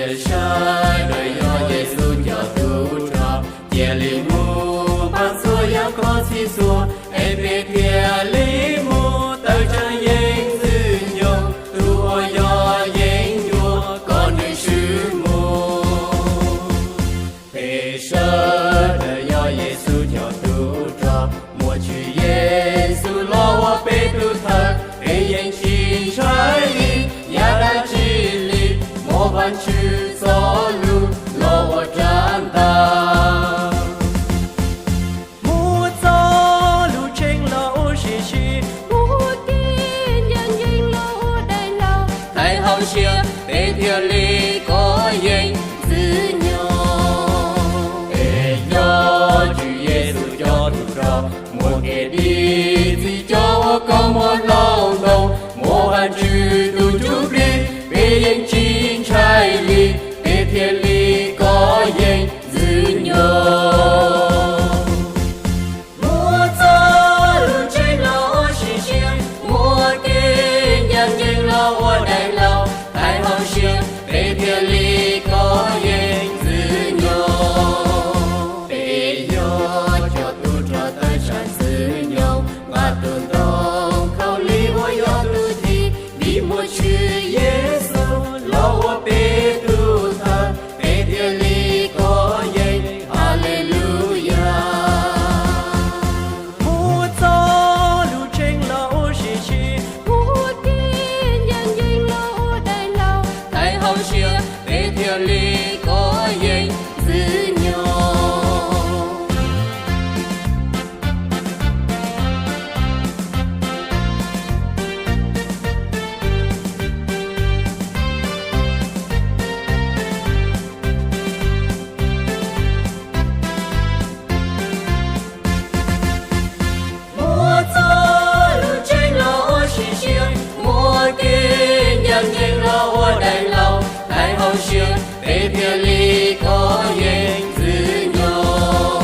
Sawv daws yog Yexus cov tub rog, cia li mus pab txhua yam khoom txhij txhua, es peb thiaj li mus tawm tsam yeeb ntxwg nyoog. Tus uas yog yeeb ncuab kom nws swb mus. Peb sawv daws yog Yexus cov tub rog, muaj Tswv Yexus los ua peb tus thawj, peb yeej tsis ntshai li yam dab tsi li, muaj Vajtswv txoj lus los ua rab ntaj. Muaj txoj lus ntseeg los ua sim siv, muaj kev ncaj ncees los ua daim laug, thaij hauv siab peb thiaj li kov yeeb ntxwg nyoog. Peb yog Tswv Yexus cov tub rog, muaj kev dim txim coj ua koob muaj hlau ntoo, muaj Vajtswv tus ntsuj plig, peb yeej tsis ntshai li, peb thiaj li kov yeeb ntxwg nyoog. Muaj txoj lus ntseeg los ua sim siv, muaj kev ncaj ncees los ua daim laug, thaij hauv siab peb thiaj li kov yeeb ntxwg nyoog. Peb yog cov tub rog tawm tsam ntxwg nyoog, nqa tus ntoo khaus lim uas yog tus thib, vim muaj Tswv Yexus los ua peb tus thawj, peb thiaj li kov yeeb. Haleluyas. Muaj txoj lus ntseeg los ua sim siv, muaj kev ncaj ncees los ua daim laug, thaij hauv siab peb thiaj li kov yeeb ntxwg nyoog. Muaj txoj lus ntseeg los ua sim siv, muaj kev ncaj ncees los ua daim laug, thaij hauv siab peb thiaj li kov yeeb ntxwg nyoog.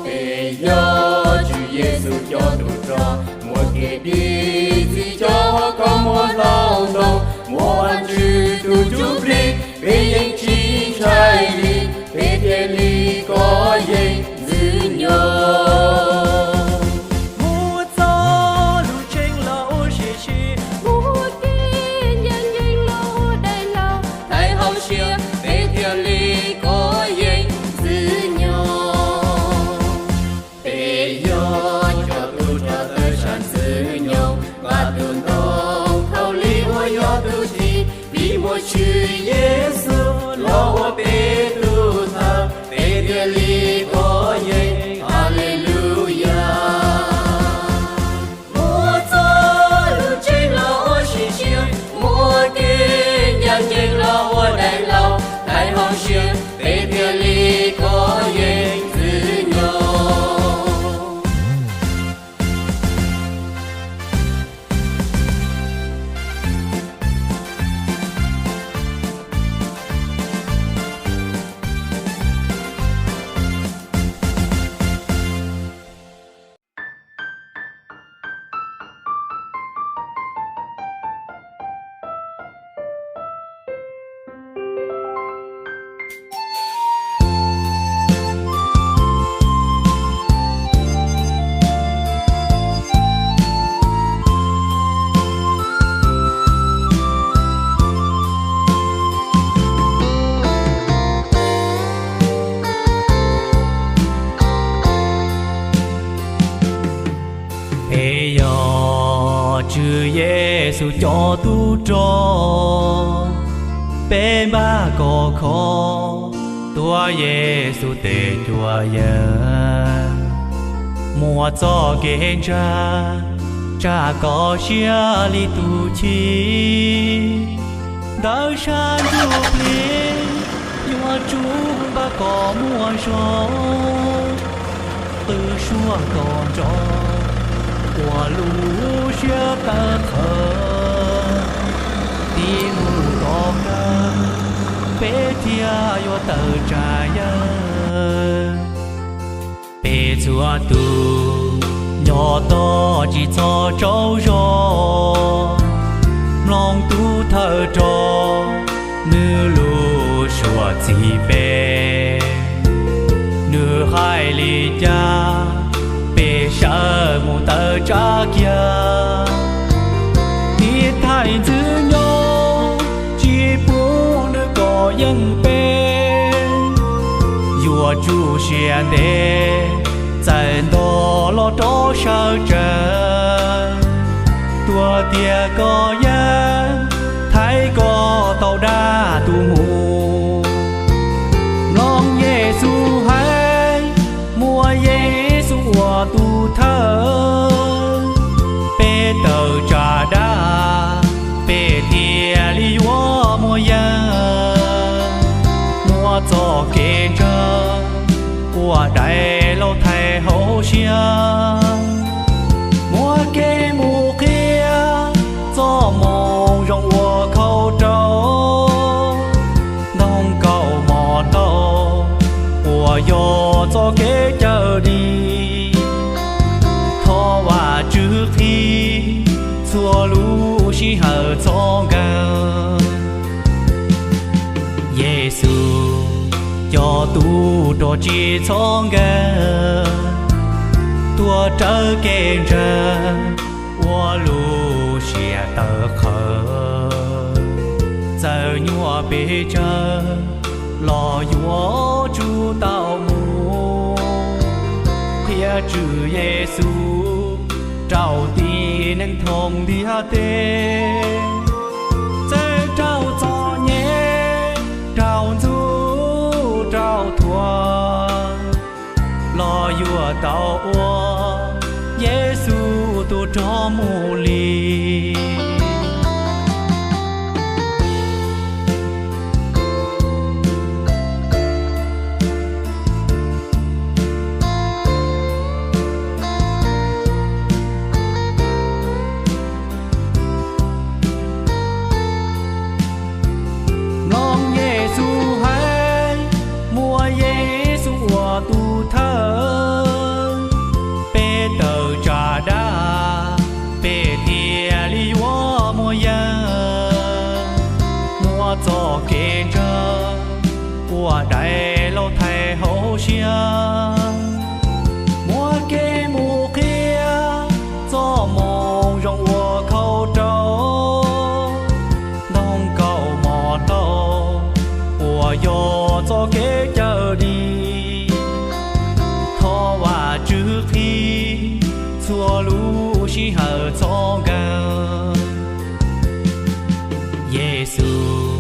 Peb yog Tswv Yexus cov tub rog, muaj kev dim txim coj ua koob muaj hlau ntoo, muaj Vajtswv tus ntsuj plig, peb yeej tsis ntshai li, peb thiaj li kov yeeb ntxwg nyoog. Muaj txoj lus ntseeg los ua sim siv, muaj kev ncaj ncees los ua daim laug, thaij hauv siab peb thiaj li kov yeeb ntxwg nyoog. Peb yog cov tub rog tawm tsam ntxwg nyoog, nqa tus ntoo khaus lim uas yog tus thib, vim muaj Tswv Yexus los ua peb tus thawj, peb thiaj li kov yeeb. Haleluyas. Muaj txoj lus ntseeg los ua sim siv, muaj kev ncaj ncees los ua daim laug, thaij hauv siab peb thiaj li kov yeeb ntxwg nyoog. Peb yog Tswv Yexus cov tub rog, peb npaj kos kho tuav Yexus tes cuab yawg, muaj txoj kev ntsa tsa kom siab li tus chim. Ntawm sab ntsuj plig yuav tsum npaj kom muaj zog, qw suab kom nrov, ua lub siab tawv qhawv, tig mus kom kawg, peb thiaj yuav tawm tsam yawg. Peb txhua tus nyob tos tsis txhob tsaug zog, mloog tus thawj rog nws lus Txij peb, nws hais li cas, peb sawv mus tawm tsam kiag. Tiv thaiv Ntxwg nyoog, tsis pub nws kov yeej peb. Yuav tsum siab ntev, txawm ntog los rov sawv tsees. Tuag tiag koj yeej, thaiv koj tau dab tuag mus. Mloog Yexus hais, muaj Yexus ua tus thawj, peb tawm tsam dab, peb thiaj li yuav muaj yeej. Muab txoj kev ntseeg ua daim lauj thaiv hauv siab, muab kev mus qhia txoj moo zoo ua khau rau ntoo kaus mom taub uas yog txoj kev cawm dim. Thov Vajtswv qhib txhua lub sij hawm txhos nkawm. Yexus cov tub rog tsis txhob nkag tuaj raws kev ntseeg ua lub siab tawv qhawv. Txawm nyuaj pes tsawg los yuav tsum tau mus qhia Tswv Yexus rau tib neeg thoob ntiaj teb. Txawm raug txom nyem, raug ntxub, raug thuam los yuav tau ua Yexus tus rog mus li. Mloog Yexus hais, muaj Yexus ua tus thawj, peb tawm tsam dab, peb thiaj li yuav muaj yeej. Muab txoj kev ntseeg ua daim lauj thaiv hauv siab, muab kev mus qhia txoj moo zoo ua khau rau ntoo kaus mom taub uas yog txoj kev cawm dim. Thov Vajtswv qhib txhua lub sij hawm txhos nkawm. Yexus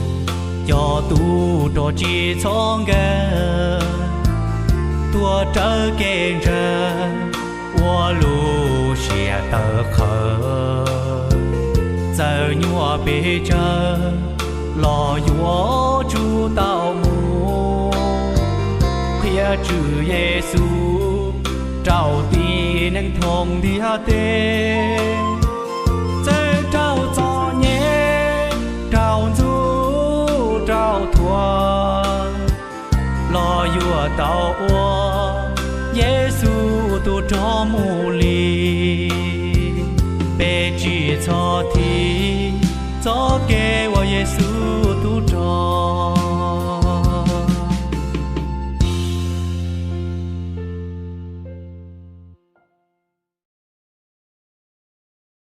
cov tub rog tsis txhob nkag tuaj raws kev ntseeg ua lub siab tawv qhawv. Txawm nyuaj pes tsawg los yuav tsum tau mus qhia Tswv Yexus rau tib neeg thoob ntiaj teb. Txawm raug txom nyem, raug ntxub, raug thuam los yuav tau ua Yexus tus rog mus li. Peb tsis txhob thim txoj kev ua Yexus tus rog.